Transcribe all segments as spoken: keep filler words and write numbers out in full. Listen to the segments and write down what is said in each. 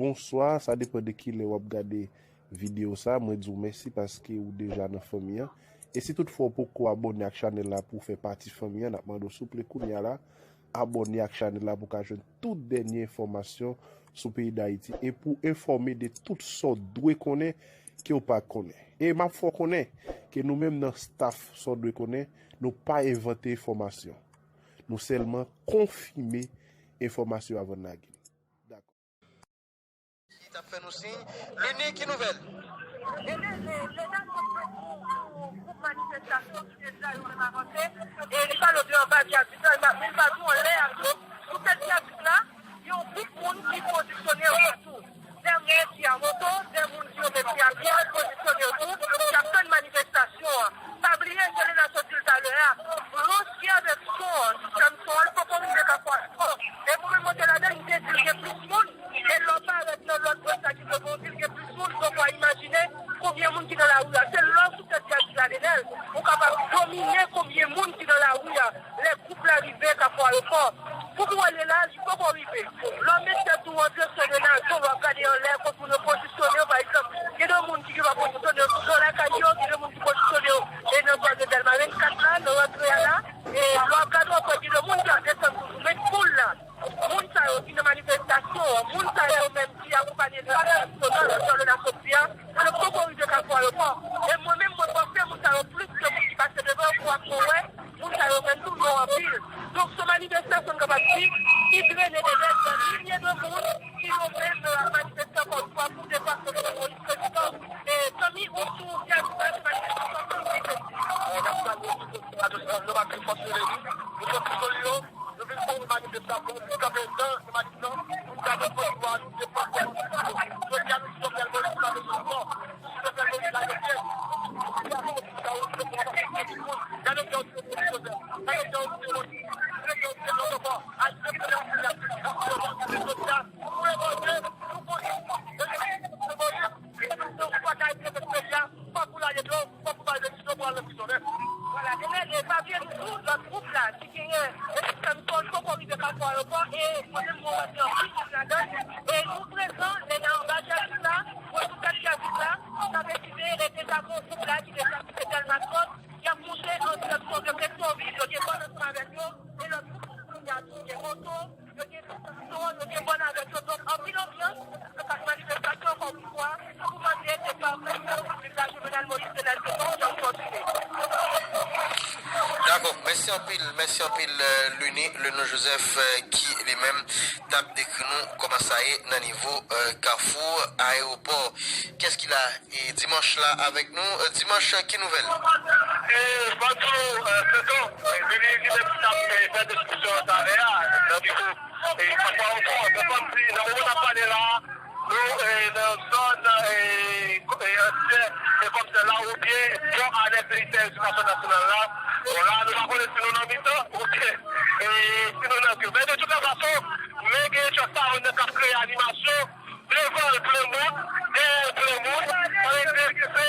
Bonswa, sa depann de kilè w ap gade videyo sa. Mwen di w mèsi paske ou deja nan fanmi an. E si toutfwa w poko abòne ak chanèl la pou w fè pati fanmi an, n ap mande w souple kounye a la, abòne ak chanèl la pou w ka jwenn tout dènye enfòmasyon sou peyi Dayiti e pou w enfòme de tout sa w dwe konnen ke w pa konnen. E m ap fè w konnen ke nou menm nan staff sa w dwe konnen, nou pa envante enfòmasyon. Nou sèlman konfime enfòmasyon avan n lage l. Dakò. Li t ap fè nou siy. Lini, ki nouvèl? Ebyen, e, medam yo fè pou, pou gwoup manifestasyon ki te di la yo menm avanse. E li pale de anba vyadis la, li pa, li pa tou anlè ak yo. Sou tèt vyadis la, gen yon gwoup moun ki pozisyone yo tou. De moun ki a moto, de moun ki yo menm ki a pye, pozisyone yo tou, y ap tann manifestasyon an. Pa bliye, Selena sot di l talè a, Blanche avèk son an, sistèm son an, li poko rive Kafou ankò. E mwen menm mwen te ladan, m te di l gen plis moun, e lè w parèt nan lòt bò sa ki poko di l gen plis moun, donk w a imajine konbyen moun ki nan lari a. Se lè w sou tèt vyadis la, Denel, ou kapab domine konbyen moun ki nan lari a. Lè gwoup la rive Kafou Ayewopò, pou pou ale la, li poko rive. Lè w met tèt ou an direksyon de Nazo, w ap gade anlè kot moun yo pozisyone yo, pa egzanp, gen de moun ki genlè pozisyone yo sou do lakay yo, gen de moun ki pozisyone yo e nan zòn de Dèlma vennkat la, nan rantre a la, e lè w ap gade w ap wè gen de moun ki ap desann toujou, men foul la, moun sa yo ki nan manifestasyon an, moun sa yo menm ki akonpanye de National, Solena sot di a, yo poko rive Kafou Ayewopò. E mwen menm, mwen panse moun sa yo plis ke moun ki pase devan yo pou ap mwen wè, moun sa yo menm tou yo anpil. Donk, se manifestasyon n kapab di ki drene de lè nan milye de moun ki yo menm yo ap manifeste ankò yon fwa pou defann Jovenel Moïse prezidan. E zanmi, ou sou vyadis la, se manifestasyon ki te di. N ap salye tout radyo, nou pa pli fòs nou vle di. Nou fè plis soli yo. Nou vin pou manifestasyon, nou kanpe nan manif lan, pou n ka defann dwa nou, defann dwa nou. Jodi a, nou di Jovenel Moïse pa bezwen ankò. Si Jovenel Moïse lage pye, si Jovenel Moïse pa bezwen ankò, gade jan yo tire Moïse Joseph, gade jan yo tire Moïse, gade jan yo tire lòt ankò. Al fè Jovenel Moïse, jodi a, nou revòlte, nou kouri, nou kouri, nou kouri. Fòk ou lage dlo, fòk ou bay desizyon pou al nan prizon nèt. Vwala, e, e pa bliye nou tou, lòt gwoup la ki genyen, e sistèm son, li poko rive Kafou Ayewopò, e mwen menm mwen rantre anpil gwoup ladan, e nou prezan, lè n anba vyadis la, mwen sou tèt vyadis la, n ap eseye rete dakò gwoup la ki deja kite Dèlma trant, y ap moute an direksyon de Petyonvil, yo gen bòn ansanm avèk yo, e lòt gwoup ki gen moto, yo gen Yo gen bòn avèk yo, donk anpil anbyans nan kad manifestasyon ankò yon fwa pou mande depè prezidan repiblik la, Jovenel Moïse, Denel Cependant, k ap kontinye. Dakò, mèsi anpil, mèsi anpil, euh, Luni, Leno Joseph, euh, ki li menm t ap dekri nou kòman sa ye nan nivo, euh, Kafou Ayewopò. Kiyès ki la? E dimanch la avèk nou. E, dimanch, ki nouvèl? E, Bantou, e, Seton, e, vini li menm ki t ap, e, fè deskripsyon an talè a, nan nivo, e, Kafou Ayewopò, mwen panse, nan moman n ap pale la, nou, e, nan zòn, e, ko-, e, ansyen, e, kòmsè Lawopye, pon anèks militè edikasyon nasyonal la. Bon, la, nou pa konnen si nou nan mitan, oubyen, e, si nou nan pye. Men de tout lè fason, men gen chòk sa yo k ap kreye animasyon, devan l plen moun, dèyè l plen moun, e, se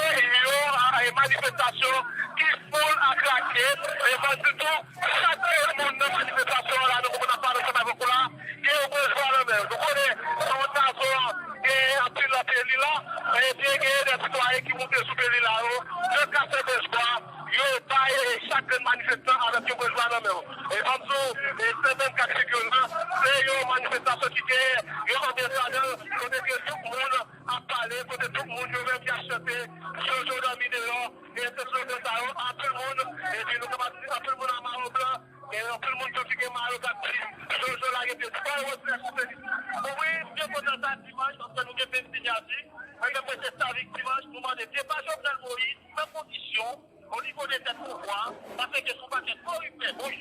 yon, e, manifestasyon ki foul a krake, e, banditou, chak moun nan manifestasyon an la, nou konprann ap pale ansanm avèk ou la, gen yon gwo zwa nan men l. Nou konnen, nan wòt Nazo a, gen anpil nan pye li la, epi gen de sitwayen ki moute sou pye li la yo, yo ka fè de zwa, yo bay, e, chak grenn manifestan avèk yon gwo zwa nan men yo. E ban m di w, e, sèten kat figi w la, se yon manifestasyon ki gen yon anbyans ladan l, kote ke tout moun ap pale, kote tout moun yo menm y ap chante, Jojo dòmi deyò, e se slogan sa yo, anpil moun, epi nou kapab di anpil moun a mayo blan, e anpil moun tou ki gen mayo k ap di, Jojo lage pye, se pa yon rèv sou peyi. Bon, wi, m byen kontan sa dimanch, paske nou gen plen siyati, men menm mwen se Savik dimanch, nou mande depa Jovenel Moïse, nan kondisyon, o nivo de tèt pouvwa, paske gen yon pakèt koriptè, bon,